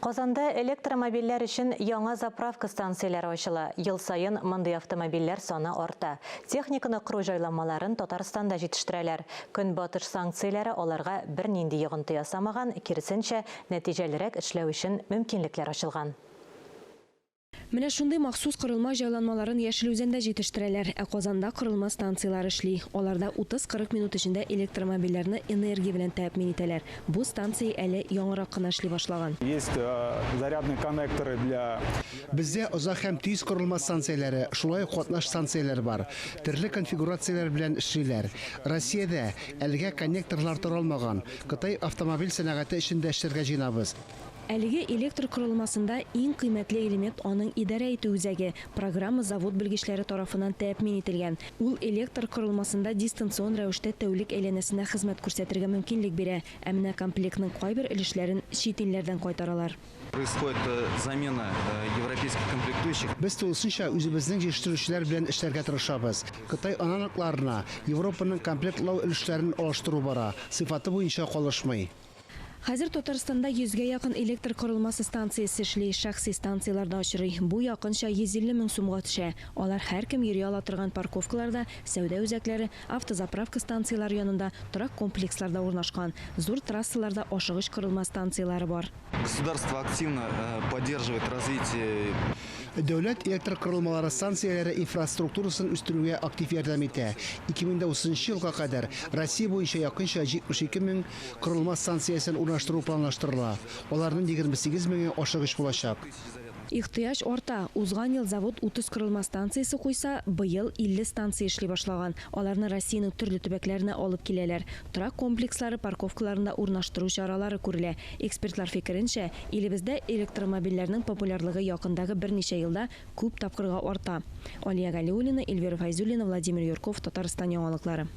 Казанда электромобильләр өчен яңа заправка станцияләре ачыла. Ел саен мондый автомобильләр саны арта. Техниканы кору җайланмаларын Татарстанда җитештерәләр. Көнбатыш санкцияләре аларга бернинди йогынты ясамаган, киресенчә, нәтиҗәлерәк эшләү өчен мөмкинлекләр ачылган. Менә шундый махсус корылма җайланмаларын Яшел Үзәндә җитештерәләр, ә Казанда корылма станцияләре эшли. Аларда 30-40 минут эчендә электромобильләрне энергия белән тәэмин итәләр. Бу станция әле яңарак кына эшли башлаган. Есть зарядные коннекторы для. Бездә озак һәм тиз корылма станцияләре, шулай ук катнаш станцияләр бар. Төрле конфигурацияләр белән эшлиләр. Россиядә әлегә коннекторлар таралмаган. Кытай автомобиль сәнәгате өчен дә эшләргә җыенабыз. Әлеге электр корылмасында иң кыйммәтле элемент аның идарә итү үзәге. Программа завод белгечләре тарафыннан тәэмин ителгән. Ул электр корылмасында дистанцион рәвештә тәүлек әйләнәсенә хезмәт күрсәтергә мөмкинлек бирә. Ә менә комплектның кайбер өлешләрен чит илләрдән кайтаралар. Происходит замена европейских комплектующих. Без тулысынча үзебезнең җитештерүчеләр белән эшләргә тырышабыз. Кытай аналогларына Европаның комплектлау өлешләрен алыштыру бара, сыйфаты буенча калышмый. Хәзер Татарстанда йөзгә якын электр корылмасы станциясе эшли, шәхси станцияләр дә очрый. Бу якынча 150 мең сумга төшә. Алар һәркем йөри ала торган парковкаларда, сәүдә үзәкләре, автозаправка станцияләре янында, торак комплексларда урнашкан. Зур трассаларда ашыгыч корылма станцияләре бар. Государство активно поддерживает развитие. Дәүләт электр корылмалары станцияләре инфраструктурасын үстерүгә актив ярдәм итә. 2030 елга кадәр Россия буенча якынча 72 мең корылма станциясен урнаштыру планлаштырыла. Аларның 28 меңе ашыгыч булачак. Ихтыяҗ арта. Узган ел завод 30 корылма станциясе куйса, быел 50 станция эшли башлаган. Аларны Россиянең төрле төбәкләренә алып киләләр. Торак комплекслары парковкаларында урнаштыру чаралары күрелә. Экспертлар фикеренчә, илебездә электромобильләрнең популярлыгы якындагы берничә елда күп тапкырга арта. Алия Галиуллина, Эльвира Фәйзуллина, Владимир Юрков, Татарстан яңалыклары.